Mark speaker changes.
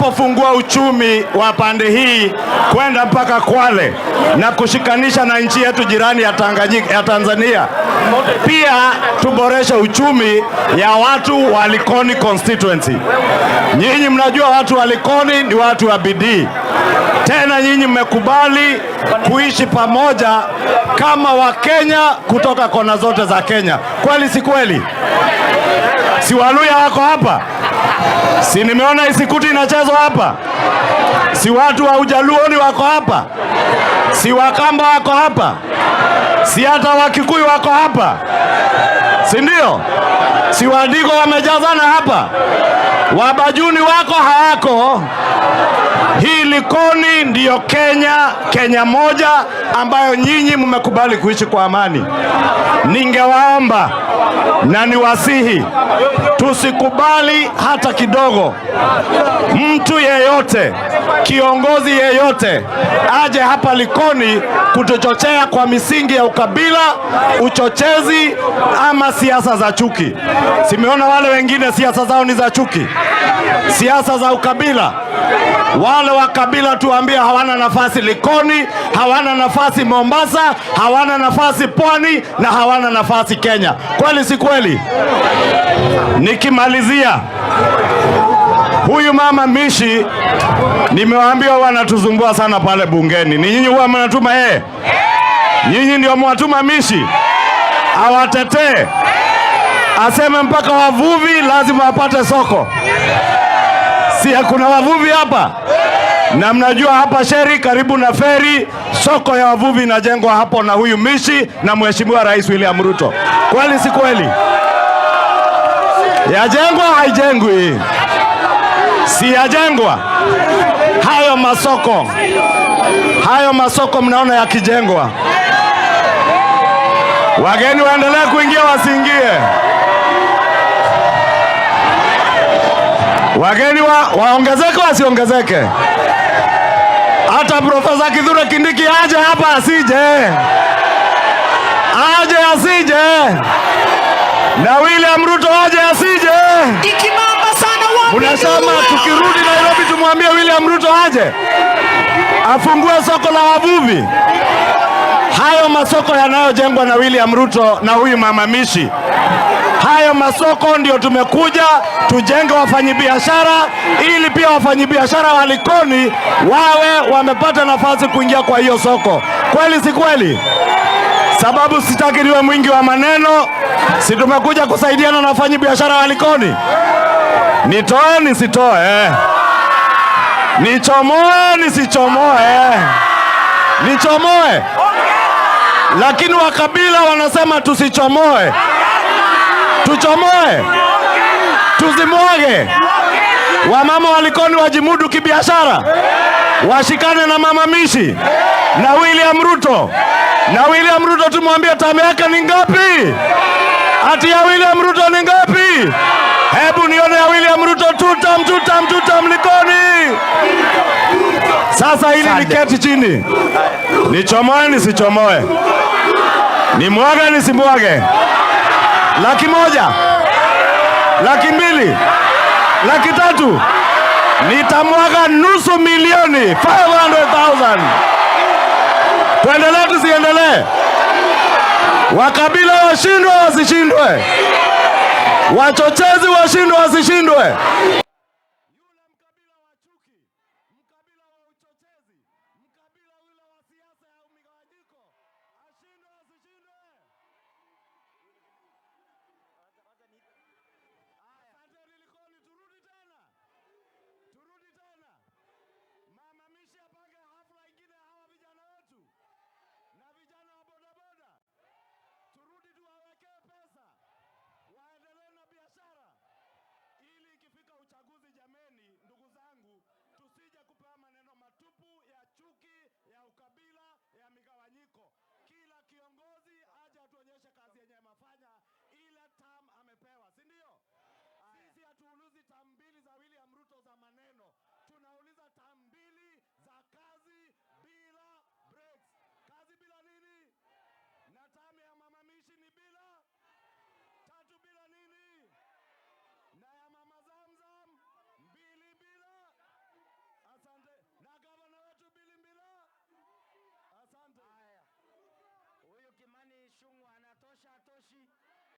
Speaker 1: Tunapofungua uchumi wa pande hii kwenda mpaka Kwale na kushikanisha na nchi yetu jirani ya Tanganyika, ya Tanzania, pia tuboreshe uchumi ya watu wa Likoni constituency. Nyinyi mnajua watu wa Likoni ni watu wa bidii. Tena nyinyi mmekubali kuishi pamoja kama Wakenya kutoka kona zote za Kenya. Kweli si kweli? Si Waluhya wako hapa? Si nimeona isikuti inachezwa hapa? Si watu wa Ujaluoni wako hapa? Si Wakamba wako hapa? Si hata Wakikuyu wako hapa? Si ndio? Si Wadigo wamejazana hapa? Wabajuni wako hawako? Hii Likoni ndiyo Kenya, Kenya moja ambayo nyinyi mmekubali kuishi kwa amani. Ningewaomba na niwasihi tusikubali hata kidogo mtu yeyote, kiongozi yeyote aje hapa Likoni kutuchochea kwa misingi ya ukabila, uchochezi ama siasa za chuki. Si mmeona wale wengine siasa zao ni za chuki, siasa za ukabila. Wale wa kabila tuambie hawana nafasi Likoni, hawana nafasi Mombasa, hawana nafasi Pwani na hawana nafasi Kenya. Kweli si kweli? Nikimalizia, huyu mama Mishi nimewaambia wanatusumbua sana pale bungeni. Ni nyinyi huwa mnatuma yeye? Nyinyi ndio mwatuma Mishi awatetee, aseme mpaka wavuvi lazima wapate soko. Si kuna wavuvi hapa? Na mnajua hapa Sheri karibu na feri, soko ya wavuvi inajengwa hapo na huyu Mishi na Mheshimiwa Rais William Ruto. Kweli si kweli? Yajengwa haijengwi? Si yajengwa? Hayo masoko, hayo masoko mnaona yakijengwa, wageni waendelee kuingia wasiingie? Wageni waongezeke wasiongezeke? Hata Profesa Kithure Kindiki aje hapa asije? Aje asije? Na William Ruto aje asije?
Speaker 2: Ikibamba sana wapi?
Speaker 1: Mnasema tukirudi Nairobi tumwambie William Ruto aje afungue soko la wavuvi. Hayo masoko yanayojengwa na William Ruto na huyu mama Mishi, hayo masoko ndio tumekuja tujenge wafanyibiashara, ili pia wafanyibiashara wa Likoni wawe wamepata nafasi kuingia kwa hiyo soko. Kweli si kweli? Sababu sitaki niwe mwingi wa maneno, si tumekuja kusaidiana na wafanyibiashara wa Likoni? Nitoe nisitoe? Nichomoe nisichomoe? Nichomoe? Lakini wakabila wanasema tusichomoe. Tuchomoe? Tuzimwage? Wamama wa Likoni wajimudu kibiashara, washikane na mama Mishi na William Ruto. Na William Ruto tumwambie tamu yake ni ngapi? Ati ya William Ruto ni ngapi? Hebu nione ya William Ruto tutam tutam tutam Likoni. Sasa ili niketi chini, nichomoe nisichomoe? Nimwage nisimwage? 100,000, 200,000, 300,000, nitamwaga 500,000, 500,000. Tuendelee tusiendelee? Wakabila washindwe wasishindwe? Wachochezi washindwe wasishindwe? Yule mkabila wa chuki, mkabila wa uchochezi, mkabila ule wa siasa ya migawanyiko, ashindwe asishindwe? Asante Likoni, turudi tena, turudi tena. Mama Mishi apange hafla ingine hawa vijana wetu na vijana wa bodaboda, turudi tuwawekee pesa waendelee na biashara, ili ikifika uchaguzi, jameni, ndugu zangu, tusije kupewa maneno matupu ya chuki, ya ukabila, ya migawanyiko. Kila kiongozi aje atuonyeshe kazi yenye amefanya ile term amepewa, si ndio? Sisi hatuulizi term mbili za William Ruto za maneno, tunauliza term mbili za kazi bila breaks. Kazi bila nini? Na term ya mama Mishi ni bila tatu bila nini? Na ya mama Zamzam mbili bila.
Speaker 3: Ichung'wah anatosha atoshi?